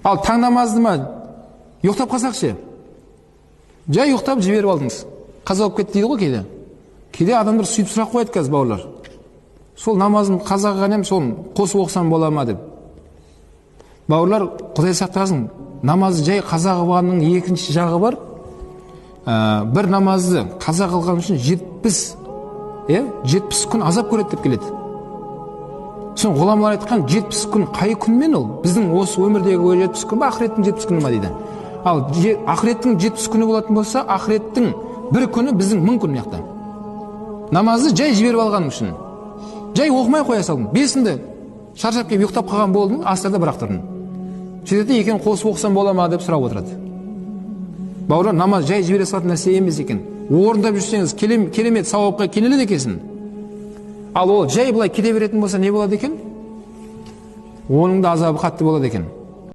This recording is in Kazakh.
Ал таң намазды ма, ұйықтап қалсақ ше, жай ұйықтап жіберіп алдыңыз, қаза болып кетті дейді ғой кейде. Кейде адамдар сөйтіп сұрақ қояды қазір, бауырлар. Сол намазын қаза қылған едім, соны қосып оқысам бола ма деп. Бауырлар, Құдай сақтасын, намазды жай қаза қылғанның екінші жағы бар. Бір намазды қаза қылған үшін 70 күн азап көреді деп келеді. Соны ғұламалар айтқан, 70 күн қай күнмен ол? Біздің осы өмірдегі 70 күн ба, ақыреттің 70 күні ма дейді. Ал ақыреттің 70 күні болатын болса, ақыреттің бір күні біздің 1000 күн мына жақта. Намазды жай жіберіп алғаның үшін. Жай оқымай қоя салдың. Бесінді шаршап келіп ұйықтап қалған болдың, асырда бірақ тұрдың. Сөйтеді, екеуін қосып оқысам бола ма деп сұрап отырады. Бауырлар, намаз жай жібере салатын нәрсе емес екен. Орындап жүрсеңіз, керемет сауапқа кенеледі екенсің. Ал ол жай былай кете беретін болса, не болады екен? Оның да азабы қатты болады екен.